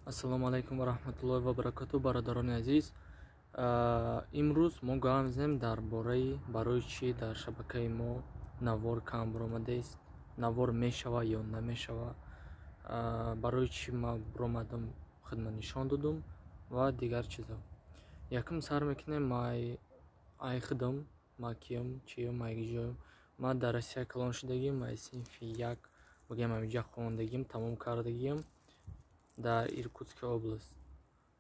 Ассалому алайкум ва раҳматуллоҳи ва баракату, бародарони азиз. Имрӯз мо гап мезанем дар бораи барои чӣ дар шабакаи мо навор кам баромадааст, навор мешава ё намешава, барои чӣ ман баромадам, хидмат нишон додум ва дигар чизо. Якум сар мекунем ай худам, ман киям, чиям, ай ҷоям. Ман дар Россия калон шудагим, ай синфи як бигӯям ҳаминҷа хондагим, тамом кардагиям дар Иркутская область.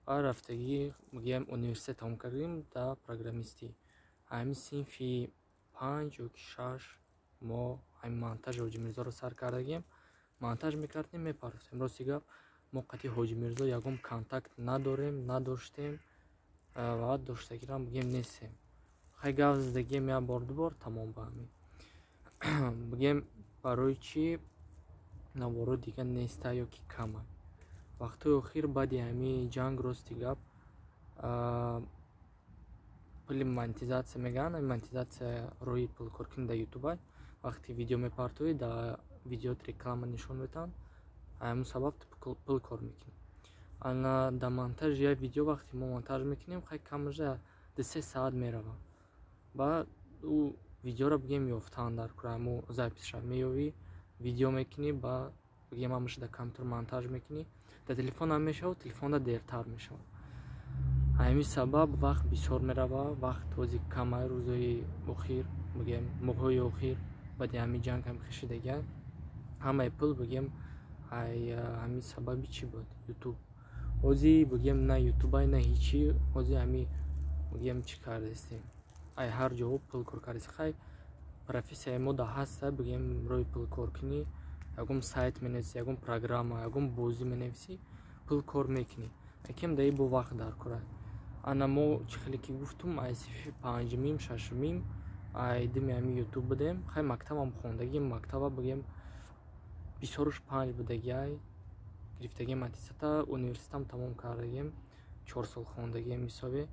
Ва рафтагӣ бигӯям университет тамом кардагим дар программистӣ. Ҳамин синфи панҷ ё ки шаш мо ҳамин монтажи Ҳоҷи Мирзоро сар кардагием. Монтаж мекардем, мепартофтем. Рости гап, мо қатъи Ҳоҷи Мирзо ягон контакт надорем, надоштем ва доштагирам бигӯем нестем. Хай, гап задагием як бор, ду бор, тамом ба ҳамин. Бигӯем, барои чӣ наворо дигар неста ё ки камай? Вақтҳои охир баъди ҳамин ҷанг, рости гап, пули монетизатсия мегӯянд, монетизатсия роҳи пулкоркунӣ дар ютуба. Вақте видео мепартоӣ, дар видеот реклама нишон медиҳанд, ҳамин сабаб ту пул кор мекунӣ. Ана дар монтажи як видео, вақте мо монтаж мекунем, хай, камаша 2-3 саат меравад. Баъд ӯ видеоро бигӯем ёфтан дар кор, ҳамо записьша меёвӣ, видео мекунӣ, ба бигӯем ҳамаша дар компютер монтаж мекунӣ, дар телефон ҳам мешавад, телефонда дертар мешавад. Ҳамин сабаб вақт бисёр меравад, вақт ҳозир камай. Рӯзҳои охир, бигӯем моҳҳои охир, баъди ҳамин ҷанг ҳам хешидагиан, ҳамаи пул бигӯем ай ҳамин сабаби чӣ буд, ютуб. Ҳозир бигӯем на ютубай, на ҳичи. Ҳозир ҳамин бигӯем чӣ кардастем, ай ҳар ҷо пул кор кардастем. Хай, профессияи мо да ҳаста, бигӯем роҳи пулкоркунӣ. Ягон сайт менависӣ, ягон программа, ягон бозӣ менависӣ, пул кор мекунӣ. Якем даи бо вақт дар кора. Ана мо чӣ хеле ки гуфтум, ай синфи панҷумим, шашумим ай дими ҳами ютуб будем. Хай, мактабам хондагим, мактаба бигӯем бисёруш панҷ будагиай гирифтагием аттестата, университетам тамом кардагием, 4 сол хондагием ҳисобе.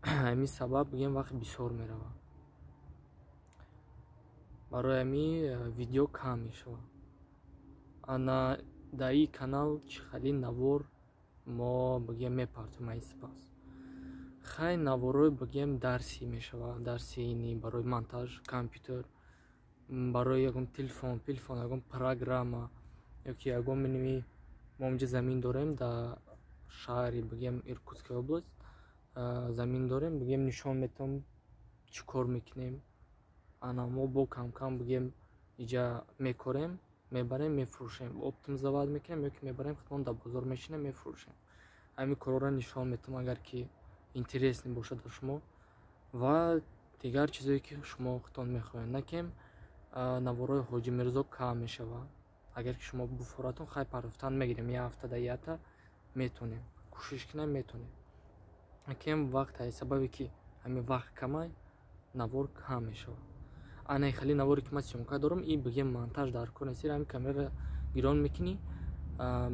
Ҳамин сабаб бигӯем вақт бисёр меравад, барои ҳамин видео кам мешавад. Ана дар ин канал чӣ хеле навор мо бигӯем мепартоем ай сипас? Хай, наворҳои бигӯем дарсӣ мешавад, дарси ини барои монтаж компютер, барои ягон телефон пилфон, ягон программа ё ки ягон миними. Мо инҷа замин дорем, дар шаҳри бигӯем Иркутская область замин дорем, бигӯем нишон метавом чӣ кор мекунем. Ана мо бо камкам бигӯем иҷа мекорем, мебарем, мефурӯшем, оптом сдавать мекунем ё ки мебарем, худмон дар бозор мешинем, мефурӯшем. Ҳамин корҳоро нишон метавом, агар ки интересный бошад ба шумо, ва дигар чизое ки шумо худтон мехоҳед. Накем наворҳои Ҳоҷи Мирзо кам мешавад. Агар ки шумо буфоратон, хай, партофтан мегирем, як ҳафта дар якта метонем, кӯшиш кунем, метонем. Акем вақт ай сабабе ки ҳамин вақт камай, навор кам мешавад. Ана хеле наворе ки ман съёмка дорам, и бигем монтаж дар кор нест, ҳамин камера гирон мекунӣ,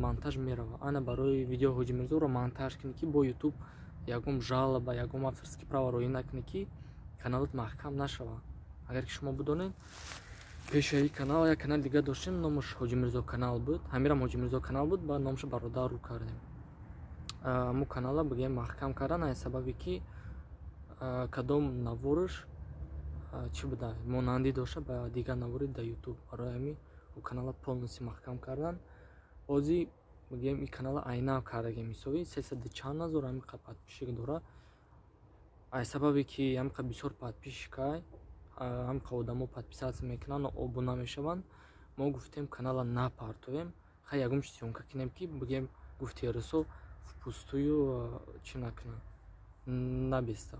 монтаж мерава. Ана барои видео Ҳоҷи Мирзоро монтаж кунӣ, ки бо ютуб ягон жалоба, ягон авторский право роӣ накунӣ, ки каналат маҳкам нашавад. Агар ки шумо бидонед, пешаи канал як канали дигар доштем, номаш Ҳоҷи Мирзо канал буд, ҳамирам Ҳоҷи Мирзо канал буд, баъд номашо бародар рӯ кардем. Ҳамун канала бигем маҳкам кардан аз сабабе ки кадом навораш чӣ буда, монандӣ дошта ба дигар навори дар ютуб, барои ҳамин ӯ канала полностью маҳкам кардан. Ҳозир бигӯем ин канала айнав кардагем ҳисоби сесаду чанд ҳазор ҳамин подписчик дорад. Аз сабабе ки ҳамин бисёр подписчикай, ҳамин одамо подписаться мекунанд, обуна мешаванд, мо гуфтем канала напартоем, хай, ягон чи съёмка кунем, ки бигӯем гуфти русо впустую чӣ накунанд, набеста.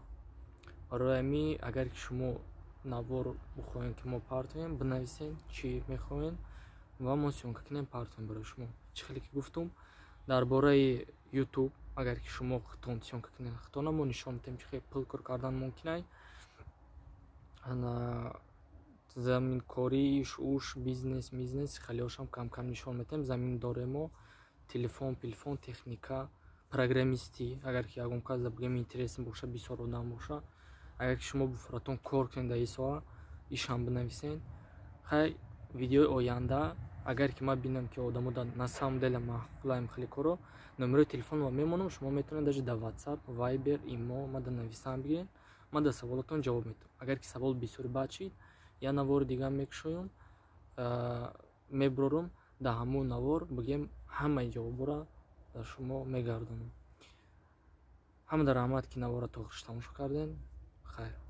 Барои ҳамин, агар ки шумо навор бихоҳем ки мо партоем, бинависем чӣ мехоҳем ва мо съёмка кунем, партоем барои шумо. Чӣ хеле ки гуфтум дар бораи ютуб, агар ки шумо худтон съёмка кунед, худтона мо нишон медиҳем чӣ хел пул кор кардан мумкин. Ана заминкорӣ, иш уш, бизнес мизнес хелеҳошам камкам нишон медиҳем. Замин дорем мо, телефон пилфон, техника, программистӣ. Агар ки ягон кас бигӯем интересный боша, бисёр одам боша, агар ки шумо буфоратон кор кунед дар ин соҳа, ишам бинависед. Хай, видеои оянда. Агар ки ман бинам, ки одамо на самом деле маъқулаем хеле коро, номерои телефонро мемонам, шумо метавонед даже дар WhatsApp, Viber, имо мада нависам бигиред, ман дар саволотон ҷавоб медиҳам. Агар ки савол бисёр бад шид, як навори дигар мекушоям, мебурорам, дар ҳамон навор, бигем, ҳамаи ҷавобҳоро дар шумо мегардонам. Ҳамада раҳмат, ки наворро то охирш тамошо кардем. Хайр.